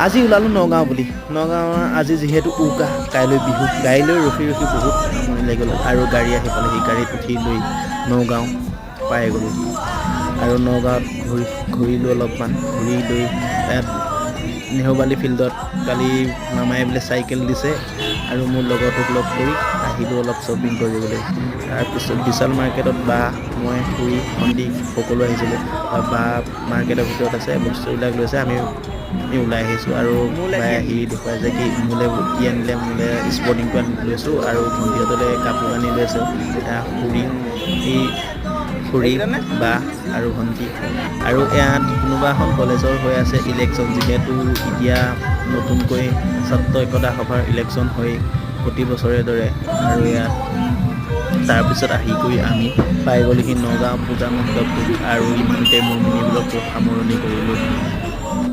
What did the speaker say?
আজি ওলালোঁ নগাঁও বুলি। নগাঁৱৰ আজি যিহেতু উৰুকা, কাইলৈ বিহু। গাড়ী লৈ ৰখি ৰখি বহুত আমনি লাগি গ'ল আৰু গাড়ী আহি পালেহি। গাড়ীত উঠি লৈ নগাঁও পাই গ'লোহি আৰু নগাঁৱত ঘূৰি ঘূৰিলোঁ অলপমান। ঘূৰি লৈ ইয়াত নেহৰুবালি ফিল্ডত কালি মামাই বোলে চাইকেল দিছে আৰু মোৰ লগৰটোক লগ কৰি আহিলোঁ অলপ শ্বপিং কৰিবলৈ। তাৰপিছত বিশাল মাৰ্কেটত বা, মই, খুৰী, ভণ্টি সকলো আহিছিলোঁ। বা মাৰ্কেটৰ ভিতৰত আছে, বস্তুবিলাক লৈছে। আমি আমি ওলাই আহিছোঁ আৰু ওলাই আহি দেখুৱাই যে কি মোলৈ কি আনিলে। মোলৈ স্পৰ্টিংটো আনি লৈছোঁ আৰু ভণ্টিহঁতলৈ কাপোৰ কানি লৈছোঁ। খুৰী, এই খুৰী, বা আৰু ভণ্টি। আৰু ইয়াত কোনোবা এখন কলেজৰ হৈ আছে ইলেকশ্যন, যিহেতু এতিয়া নতুনকৈ ছাত্ৰ একতা সভাৰ ইলেকশ্যন হৈ প্ৰতি বছৰে দৰে। আৰু ইয়াত তাৰপিছত আহি কৰি আমি পাই গ'লোহি নগাঁও পূজা মণ্ডপটোত। আৰু ইমানতে মোৰ মিনি ব্লগটো সামৰণি কৰিলোঁ।